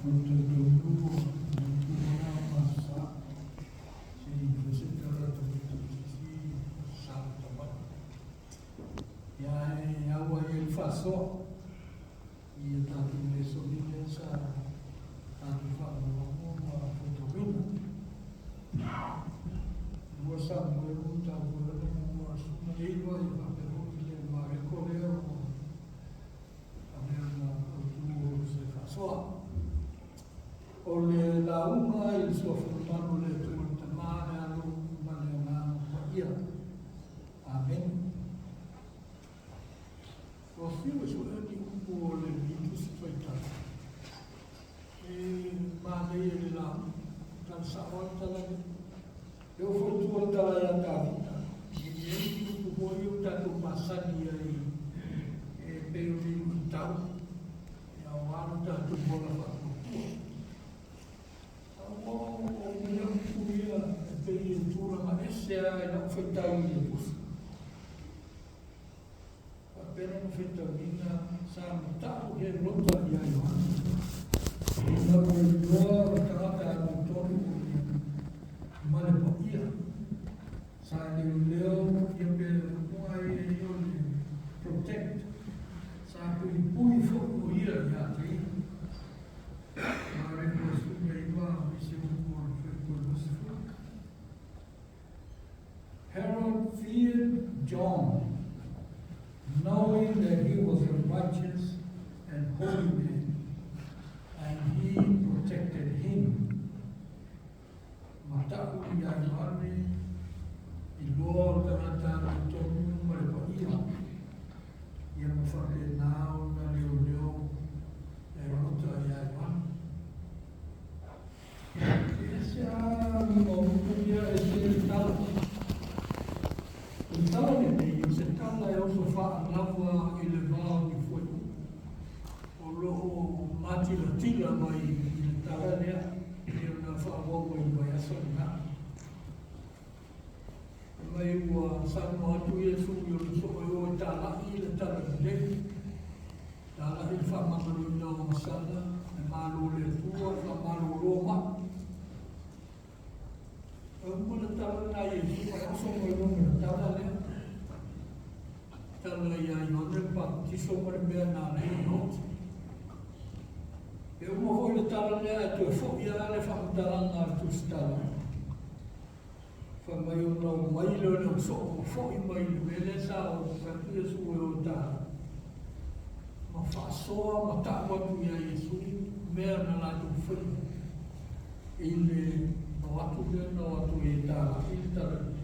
Tatou tautautua i le Atua ma sa se i fai se tala a tamaiti isi sa o tamai. Ia e au ai le faasoa i a tatou lesoni lea sa tatou faalogologo ma faitauina. Lua Samuelu mataupu e 69 ia faapea foi le Mareko lea ua avea ma autu o se faasoa. O le lauga i le Suafa mamalu o le Atua le Tama, le Alo ma le Agaga Paia. Amene. Ua fiu e suea ni upu o lenei Tusi Faitau. E manaia i le lauga, tala sao lava le tala lea. E oo foi i tua le tala ia Tavita, e leai ni upu foi ia ua tatou masani ai e pei o ni luitau aua lo tatou ola faatuatua. A ua oo mai upu ia e pei e tulaga ese lava i lau faitau i le tusi. Faapea ona faitauina sa matau Herota ia Ioane, ina ua iloa o le tagata amiotonu o ia ma le paia. Sa leoleo ia pe upuga ia ia o le protect, sa puipui foi o ia ia te ia. Mareko 19, nisi upu o le fuaiupu e 20. Herod feared John, knowing that he was a righteous and holy man, and he protected him. Matau ia Ioane iloa o le tagata amiotonu ma le paia, ia ma faapena ona leoleo Herota ia Ioane. E ese lava luga o upu ia, ese le tala. O le tala lenei, o se tala e oso faalava i le va o ni fuaiupu o lo o matilatila mai i le tala lea pei ona faaauau ai i le vaiaso lena. Fai mai ua saunoa atu Iesu i ona soo e o e talai le tala lelei, talai le faamagaloina o agasala, le Malo o le Atua, le faamalolo mai. E uma le tala lena a Iesu, ae oso mai loa ma le tala lea. Tala ia Ioane le Papatiso ma le mea na ala ai ona oti. E uma foi le tala lea ae toe foi lava le faamatalaga a le Tusitala. Fai mai ona omai lea o le au soo ua foi mai i le mea lea sa o fai atu Iesu e o e tāu. Ma faasoa ma ta'u atu iā Iesu mea na latou faia i le o atu lea na o atu ai e tāla'i le tala lelei.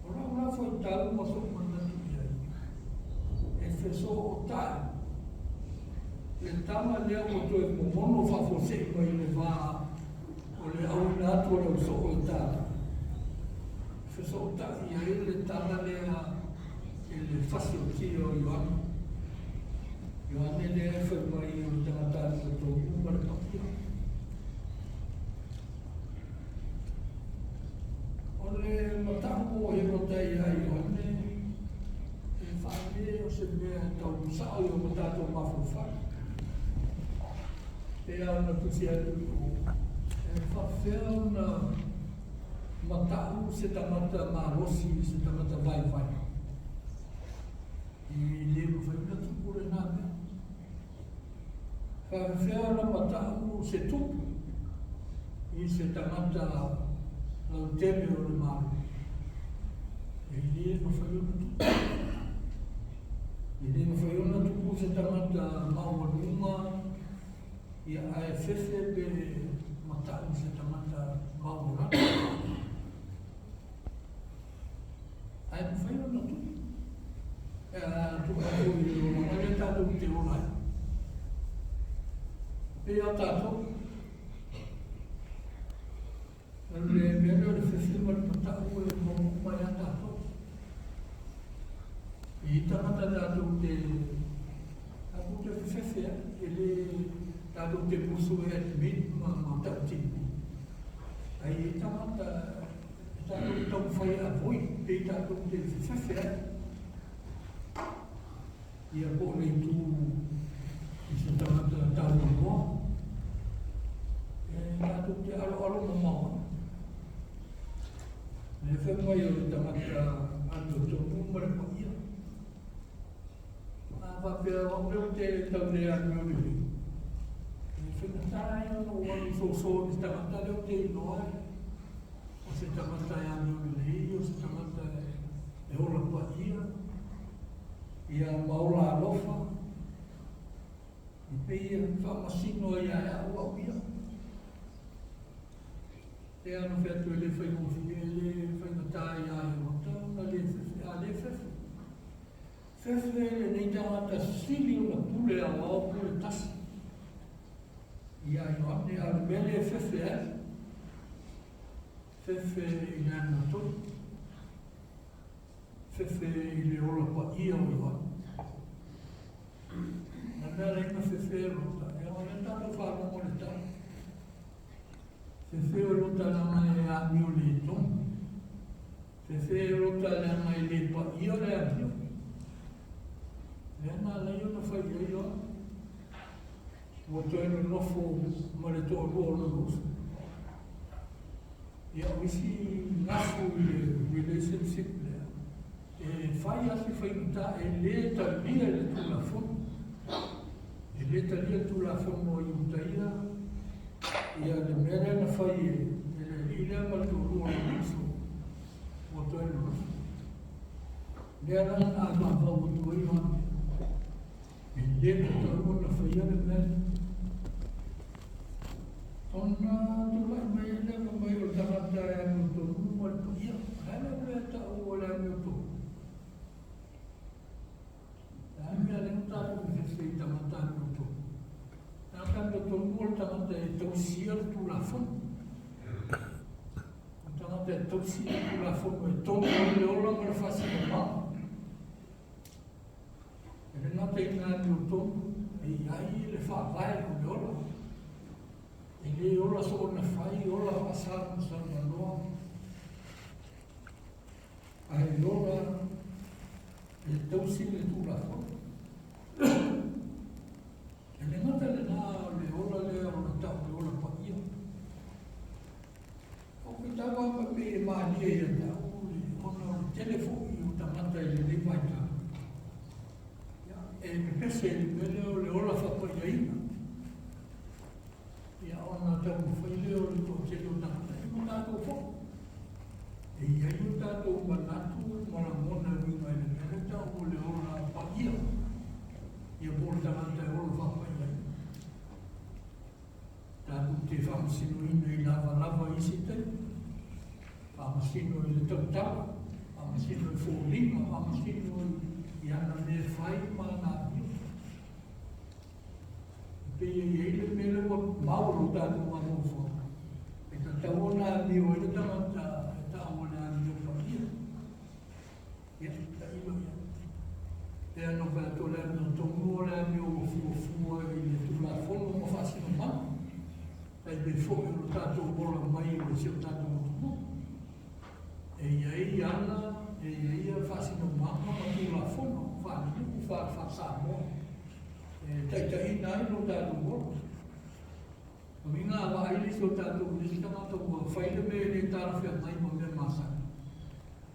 O lau la faitau ma so'u manatu i ai, e fesootai le tala lea ua toe momono faafuasei mai i le va o le auina atu o le au soo e tāla'i. E fesootai ai le tala lea i le fasiotia o Ioane. Ioane lea e fai mai o le tagata amiotonu ma le paia. O le mataupu o Herota ia Ioane, e faale o se mea e tau sao i o tatou mafaufau. Pe a ona tusi atu i o, e faafefea ona matau se tagata malosi i se tagata vaivai. E le mafai ona tupu lena mea. Faafefea ona matau se tupu i se tagata lautele o le Malo? E le mafai ona tupu. E le mafai ona tupu se tagata maualuga ia ae fefe pe matau se tagata maualalo. Ae mafai ona tupu. E a tuu atu i le olaga lea tatou te ola ai. Pei a tatou. O le mea lea o le fefe ma le matau e maua uma ai a tatou. E i ai tagata tatou te tatou te fefefe ai, e le tatou te musu e admit ma tautino. Ae i ai tagata e tatou te taumafai e avoid, pei tatou te fefefe ai. Ia po o le itu i se tagata taualuluga. te aloalo mamao ai. Lea fai mai o le tagata amiotonu ma le paia. A faapea o au lea ou te tau le amio lelei, e faigata ai ona ou alu soso i le tagata lea ou te iloa o se tagata e amio lelei, o se tagata e ola paia, ia ma ola alofa. E pei e faamasino ai ia au au ia. E ano fai atu e le faigofie, e le faigata ia ia Lota ona le fefe, a le fefe. Fefe lenei tagata sili ona pule aoao pule tasi ia Ioane, a o le mea lea e fefe ai, fefe i le amiotonu, fefe i le ola paia o Ioane. O le mea lea na fefe e Lota, e o le tatou faalogo i le tau. Fefe o Lota leaga e amio le tonu. Fefe o Lota leaga e le paia le amio. Lea na ala ai ona fai ai Ioane. Ua toe nonofo ma le toalua o lona uso. Ia, o isi gasu i le relationship lea, e fai lava si faigata, e le talia i le Tulafono. E le talia i le Tulafono a Iutaia ia le mea lea na fai e le alii lea ma le toalua o lona uso ua toe nonofo. Lea la na avaavau atu ai Ioane, e le tatau ona faia le mea lea. Ona tulai mai ai lea fai mai o le tagata e amiotonu ma le paia. O le a le mea e tau o le amiotonu? O le a le mea lea na tatou fefefe i tagata amiotonu? Tagata amiotonu o le tagata e tausia le Tulafono. O le tagata e tausi le Tulafono e tonu ai le ola ma le faasinomaga. E le gata i le amiotonu, e i ai le faavae o le ola. E le ola soona fai, ola faasalamasalamanoa, ae ola e tausi le Tulafono. E le gata lena o le ola lea o le tau le ola paia. O ke tau lava pei e malie ia te au le ona o le tele foi o tagata i lenei vaitau. Ia, e pepese i le mea lea o le ola faapaiaina. Ia, ona taumafai lea o le toatele o tagata, ia ma tatou foi. E i ai o tatou manatu ma lagona e uiga i le mea lea tau o le ola paia, ia po o le tagata e ola faapaiaina. Tatou te faamasinoina i lavalava i isi taimi, faamasino i le tautala, faamasino i foliga, faamasino i ana mea e fai ma ana amio. E pei e i ai le mea lea ua mau i lo tatou mafaufau, e tatau ona amio ai le tagata e tau o le amio paia. Ia, tailo i ai. Pei ona fai atu o le amiotonu o le amio ua fuafua i le Tulafono ma faasinomaga, tai pei foi o le tatou ola mai o si o tatou atunuu. E i ai ala, e i ai faasinomaga ma Tulafono faalenuu, faa-Samoa e taitaiina ai lo tatou ola. O uiga a vaai le isi o tatou i le isi tagata ua fai le mea e le talafeagai ma mea masani,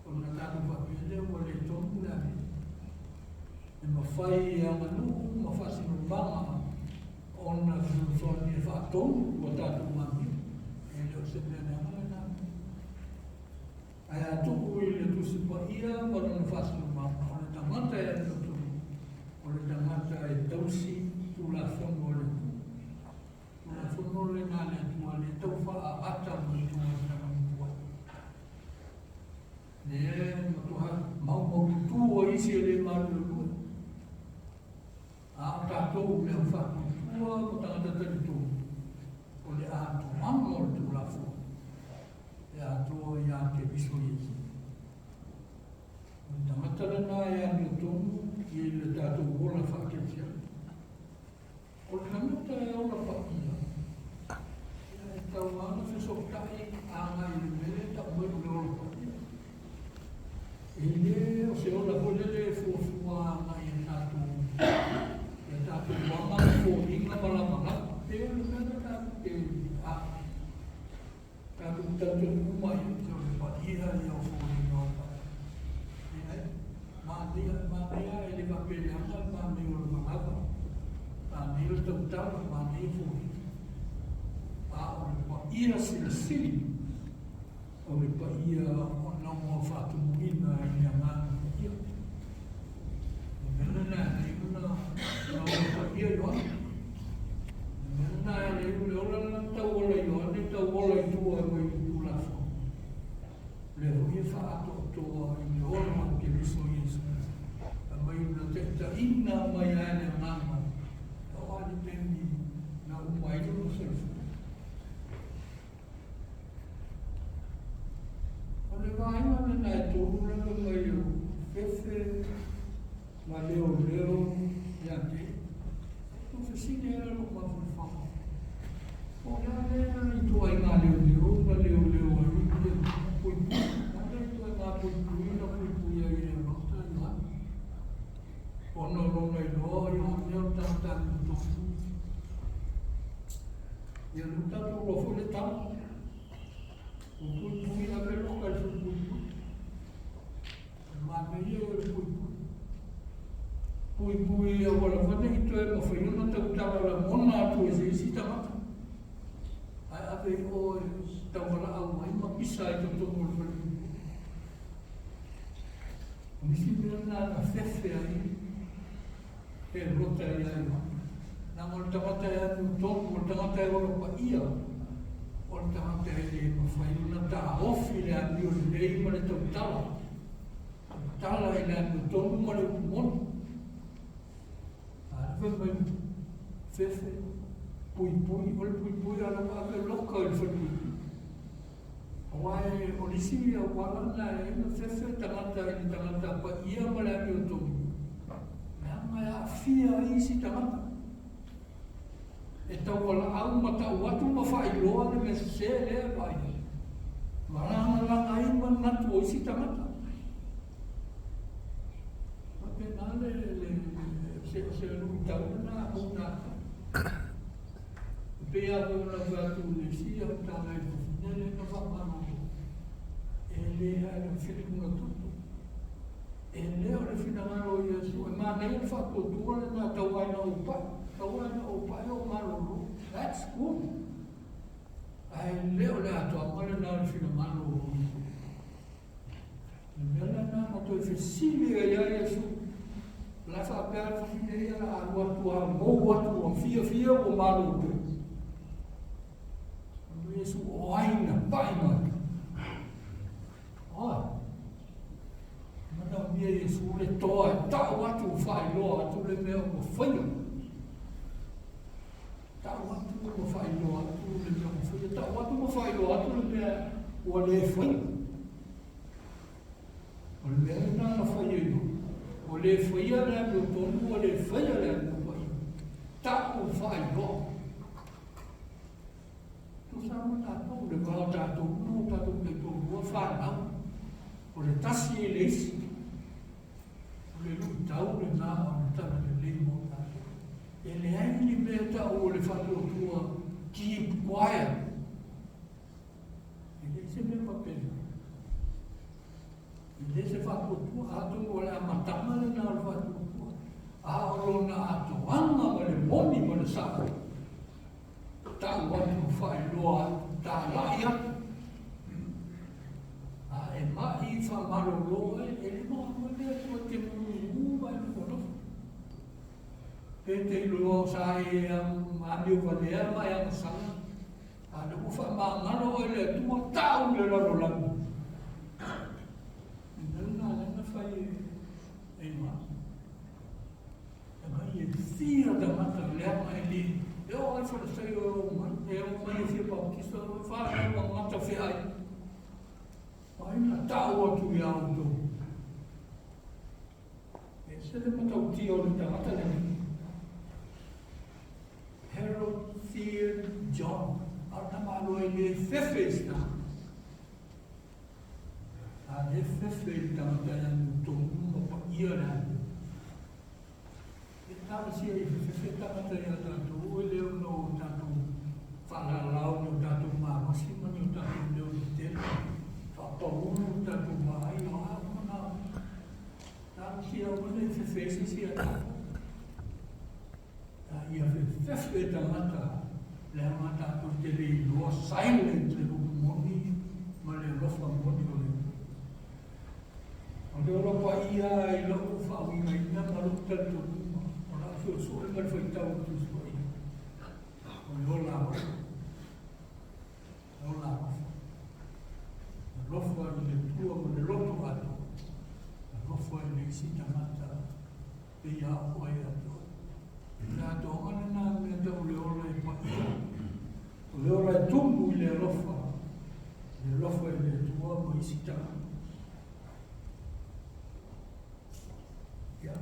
ona tatou faapea lea ua le tonu le amio. E mafai e aganuu ma faasinomaga ona fesoasoani e faatonu ua tatou amio. E le o se mea leaga lena. Ae a tuu i le Tusi Paia ma lona faasinomaga, o le tagata e amiotonu, o le tagata e tausi Tulafono a le Atua. Tulafono lena a le Atua le tau faaata mai tua i tana tuai. Lea e matua maumaututu ai isi e le maluelue. A o tatou le au faatuatua ma tagata talitonu, o le atoaga o le Tulafono e atoa ia Keriso Iesu. O le tagata lena e amiotonu i le tatou ola faakerisiano. O le tagata e ola paia, ia e tatau lava ona fesootai agai i le mea lea e tau mai o le ola paia. E le o se ola foi lele e fuafua agai i tatou ia tatou aga ma foliga ma lavalava. E pei o le mea lea tatou te Tatou talitonu uma i ai, o le paia ia o foliga o le Paia. Leai, manaia, manaia e le faapea e leaga le manaia o le manava, manaia le tautala, manaia foliga. A o le paia silisili, o le paia ona ua faatumuina i le Agaga Paia. O le mea lena e ala ai ona ola paia Ioane. O le mea lena e ala ai o le ola lena na tau ola e Ioane, tau ola i tua mai le Tulafono. O lea foi e faaatoatoa i le ola o Keriso Iesu. Fai mai na taitaiina mai lava e le Agaga, e oo lava i le taimi na uma ai lona soifua. O le vaega lena e tolu lava mai o fefe ma leoleo ia te ua fesili ai lou mafaufau. Po o le a lea ituaiga leoleo ma leoleo ai ia puipui. O le a lea ituaiga puipui na puipui ai e Lota Ioane. Ona o lona iloa o Ioane o le tagata amiotonu. Ia lea ua tatou iloa foi le tala. Ua puipui ave loka i le falepuipui. O le manaia ia o le puipui. Puipui aua lava ne i toe mafai ona tautala lagona atu e se isi tagata. Ae ave i o e tauvalaau ai ma pisa ai totonu o le falepuipui. O nisi mea na na fefe ai Herota ia Ioane. Leaga o le tagata e amiotonu, o le tagata e ola paia, o le tagata e le mafai ona taofi le amio lelei ma le tautala. Tautala i le amiotonu ma le upu moni. A le fai mai fefe, puipui, o le puipui a la ua ave loka i le falepuipui. Aua o le isi auala lena e ala ai ona fefe tagata i le tagata paia ma le amiotonu, leaga e aafia ai isi tagata. E taualaau ma tau atu ma faailoa le mea sese lea e vaai ai, ma lagalaga ai manatu o isi tagata. Faapena le, le, le, se, se luitau lena mo tatou. E pei lava foi ona fai atu i le isi amataga i le fafine lea na faamalolo, e le ae o le filiga toto. E le o le finagalo o Iesu, e manaia le faatuatua lena tau lava ina ou pai, tau lava ina ou pai ou malolo. That's good. Ae le o le atoaga lena o le finagalo o Iesu. O le mea lena na toe fesili ai ia Iesu, o la e faapea le fafine ia o le a alu atu lava mou atu ua fiafia ua malolo. Fai mai Iesu, o ai na pai mai? O ai? Manaomia Iesu le toa e tau atu faailoa atu le mea ua faia. Tau atu ma faailoa atu le mea ua faia. Tau atu ma faailoa atu le mea ua le faia. O le mea lena na fai ai loa. Ua le faia le amiotonu, ua le faia le amiopaia. Tau faailoa. Tusa ma tatou, le va o tatou uma, o tatou taitoalua fanau. O le tasi i le isi. O le luitau lena o le talalelei mo tatou. E leai ni mea tau o le faatuatua keep quiet. E leai se mea faapena. E le se faatuatua, atonu o le amataga lena o le faatuatua, a o lona atoaga ma le moni ma le sao, tau atu faailoa atu, talai atu. A e mai faamalolo ai, e le maua le Atua e te mumu ma e nofonofo. Pe te iloa o sa e amio valea ma e agasala, a lea ua faamagalo oe e le Atua, tau i le lalolagi. Le mea lena lea na fai e Ioane. E mai e fia tagata leaga e le, e oo lava i Falesaio e oo mai, e oo mai e fia baptista, e fanau a gata feai. O ai na tau atu iā outou? E ese le matautia o le tagata lenei. Harold feared John. A o le tamaloa e le fefe i se tagata. A le fefe i le tagata e amiotonu ma paia le amio. E talosia i fefefe tagata iā tatou e le ona o tatou faalalau ni o tatou malosi ma ni o tatou fefe tagata leaga tatou te le iloa silent le upu moni ma le alofa moni o le Atua. O le ola paia i lou faauigaina ma lou talitonuga, o lau suesue ma le faitau o le Tusi Paia, o le ola alofa. Le ola alofa. Alofa i le Atua ma le loto atoa. Alofa i le isi tagata pei a oo ai ia te oe. O le atoaga lena mea tau le ola e paia. O le ola e tumu i le alofa, le alofa i le Atua ma isi tagata. Ia,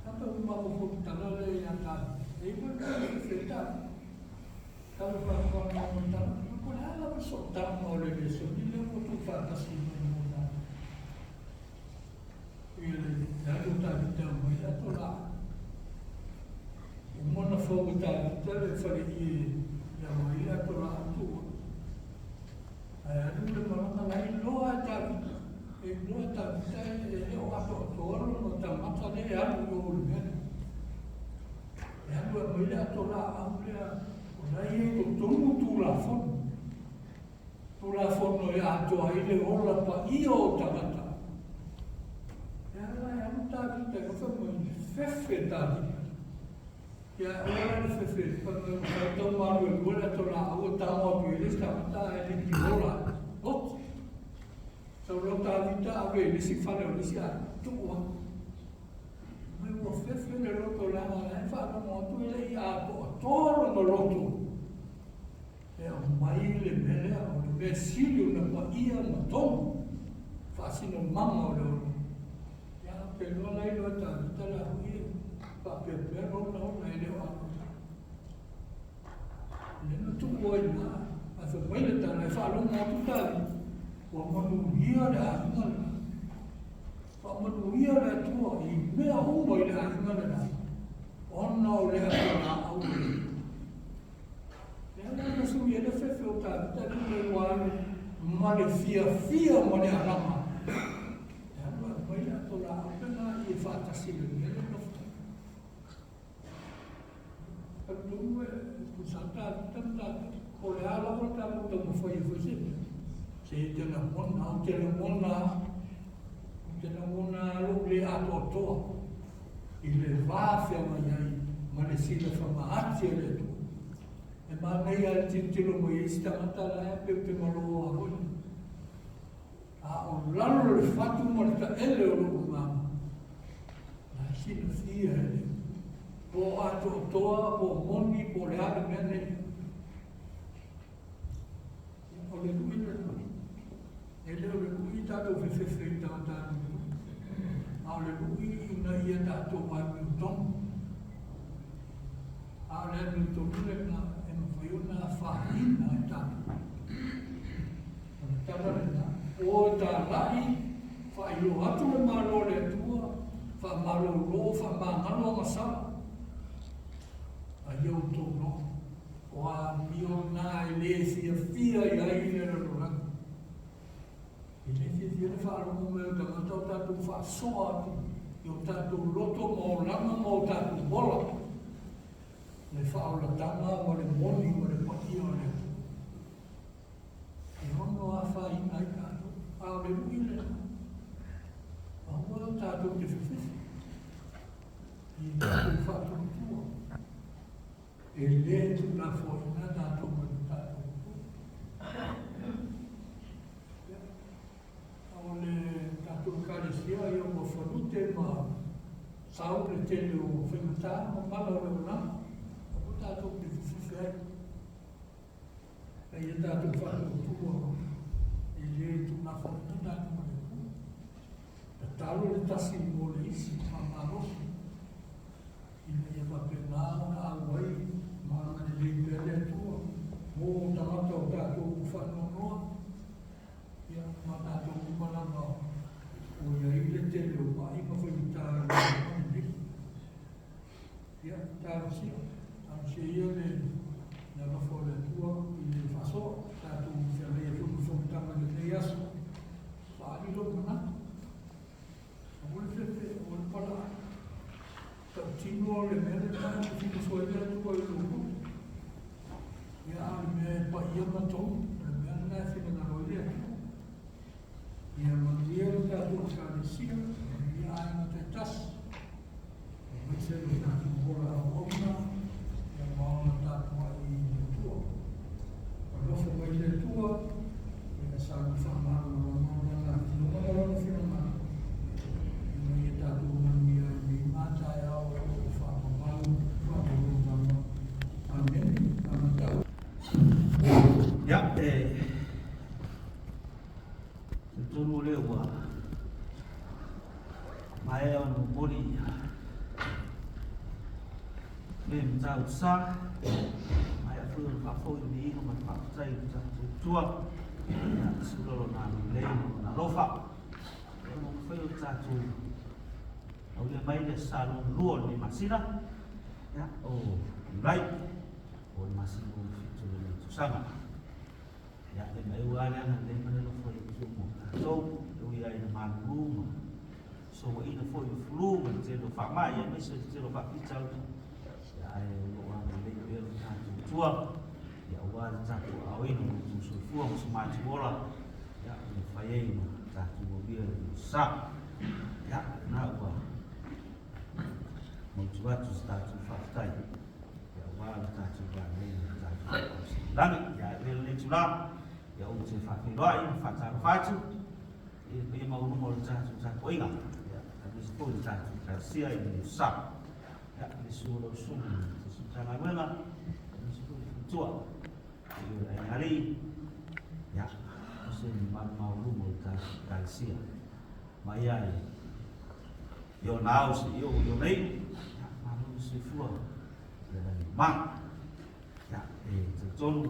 tatou mafaufau tala lea ia tatou. E iwa le feta. Tala whakamau tala. Ko le a lava sootaga o le lesoni lea ua tuufaatasi mai mo tatou. I le alu o Tavita mai le ato la. Uma ona fau e Tavita le faleie e aumai le ato la atu. Ae alu le malaga la e iloa e Tavita. E iloa e Tavita e le o atoatoa lona tagata lea e alu i o i le mea lea. E alu e aumai le ato laau lea o la e i ai i totonu Tulafono. Tulafono e atoa ai le ola paia o tagata. E ala e alu Tavita e fai mai fefe Tavita. Ia e ola le fefe, fai mai o tau tau maluelue le ato laau e tago atu i le isi tagata ae le i ola. Oti. Sau loa Tavita ave i le isi fale o le isi aiga, tuu atu. Mai ua fefe le loto leaga o la e faalogo atu e le i atoatoa lona loto e aumai le mea lea, o le mea sili ona paia ma tonu faasinomaga o le ola. Ia, ou te iloa la iloa e Tavita le au i e faapeapea lona ola e le o atoatoa. Lea na tuu ai i ina, ae fai mai le tala e faalogo atu Tavita, ua manuia le aiga lena. Faamanuia le Atua i mea uma i le aiga lena, ona o le ato laau o le Atua. Lea la na sui ai le fefe o Tavita lea mai ua alu ma le fiafia ma le alaga. E alu e aumai le ato laau lena i e faatasi i le mea lea na fai. Talitonu e tusa Tavita ma tatou, po o le a lava le tatou taumafai e fai se mea, se te lagona, ou te lagona, ou te lagona lou le atoatoa i le va feagai ai ma le silafaga ati a le Atua. E manaia le tilotilo mai ai isi tagata la e pei ou te malo lava foi. A o lalo le fatu ma le taele o lou agaga, la e silafia e le po o atoatoa, po o moni, po o le a le mea nei. O le lui lena. E le o le lui tatou fefefe i tagata alualu. A o le lui ina ia tatou amiotonu. A o le amiotonu lena e mafai ona afaina e tatou. O le tala lena, o e talai, faailoa atu le Malo o le Atua, faamalolo, faamagalo agasala, a ia outou loa. O amio na e le fiafia i ai le lalolagi. E le fiafia le faalogo mai o tagata o tatou faasoa atu i o tatou loto ma olaga ma o tatou ola, le faaolataga ma le moni ma le paia o le Atua. E ono afaina ai tatou, a o le lui lena, aua tatou te fefefe i tatou faatuatua. E le tuulafoaiina tatou mai le tatou Atua. O le tatou Ekalesia ia ua falute ma sau le tele o faigata ma mala o le olaga, aua tatou te fefefe ai. A ia tatou faatuatua e le tuulafoaiina tatou mai le Atua. Tatalo le tasi mo le isi ma malosi ina ia faapena ona auai ma agalelei pea le Atua mo tagata o tatou ua faanoanoa, ia, ma tatou uma lava o i ai le tele o ma'i ma faigata i le lalolagi nei. Ia, talosia, talosia ia le alofa o le Atua i le faasoa, tatou feagai ai foi ma fonotaga i lenei aso, faaali lou manatu. Aua le fefe, aua le palaai. Tautino le mea lena e te filifoa ai le Atua i lou paia matou, o le mea lena e finagalo ai le Atua. Ia manuia le tatou Ekalesia, manuia aiga taitasi, aemaise le tatou ola auauna, ia ma ona tapuai i le Atua. Alofa mai le Atua, ia saga faamalamalama Lana Afioga ma Lona finagalo, ina ia tatou manuia ai nei ma taeao o lo o faamamalu faamamalu lava. Amene. Amata. Ia, e talitonu o lea ua maea ona momoli le mataupu sa, maea foi ona faafoi le viiga ma le faafetai i le tatou Atua, ia, sula lona agalelei ma lona alofa. Ia, ua mafai ona tatou aulia mai le aso Sa lona lua o lenei masina, ia, o Iulai, o le masina lona fitu o lenei tausaga. Ia, le maeu lava le agalelei ma le alofa o le Atua mo tatou, e ui lava ina malulu ma souaina foi le flu ma le tele o faamai aemaise le tele o faafitauli, ia, ae o lo o agalelei pea lo tatou Atua, ia, aua le tatou aoina o lo outou soifua ma so matou ola, ia, e mafai ai ona tatou aulia le sa. Ia, lena ua mautu atu se tatou faafetai, ia, aua le tatou agalelei ma le tatou Tausilagi. Ia, ae avea lenei itula, ia, ou te faafeiloai ma faatalofa atu i le paia maualuga o le tatou tapuaiga, ia, aemaise foi le tatou Ekalesia i lenei sa. Ia, le susu o lau susuga i le Tasi Matagaluega, aemaise foi le faletua, i o le aiga alii, ia, aemaise le mamalu maualuga o le tatou Ekalesia. Mai ai i ona ao seia oo i ona iu, ia, malo le soifua, le lagi ma. Ia, e talitonu,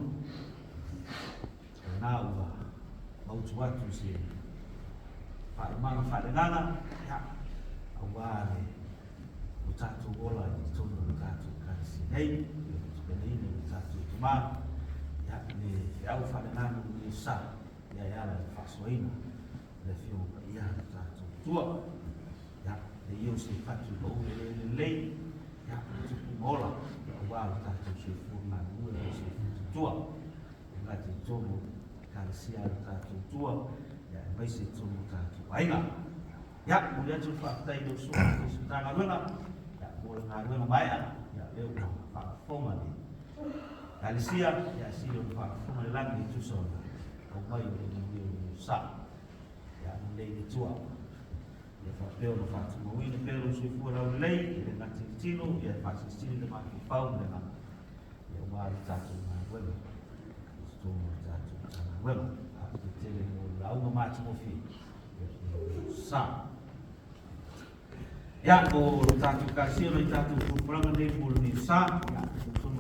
o lena ua mautu atu se faaimaga faaleagaga, ia, aua le o tatou ola i totonu o le tatou Ekalesia nei, le tupenaina o le tatou tama, ia, le feau faaleagaga o le sa, ia e ala i le faasoaina le Afioga Paia a le tatou Atua. Ia, le ia o se fatu i pau le lelei, ia, le tupu ma ola, ia, aua lo tatou soifua galulue ma le soifua tautua. E gata i totonu o Ekalesia a lo tatou Atua, ia, aemaise i totonu o tatou aiga. Ia, momoli atu le faafetai i lau Susuga i le Matagaluega, ia, mo le galuega maea, ia, lea ua faafofoga le Ekalesia, ia, sili ona faafofoga le lagi e tusa ona aumai o le manuia o le sa. Ia, agalelei le Atua. Ia faapea ona faatumauina pea lou soifua laulelei, e le gata i le tino, ia e faasilisili le mafaufau ma le agaga, ia aua le tatou galuega i totonu o le tatou Matagaluega. Faafetai tele mo le lauga matagofie, ia le sa. Ia, o le tatou Ekalesia ma i tatou folafolaga nei mo lenei sa, ia,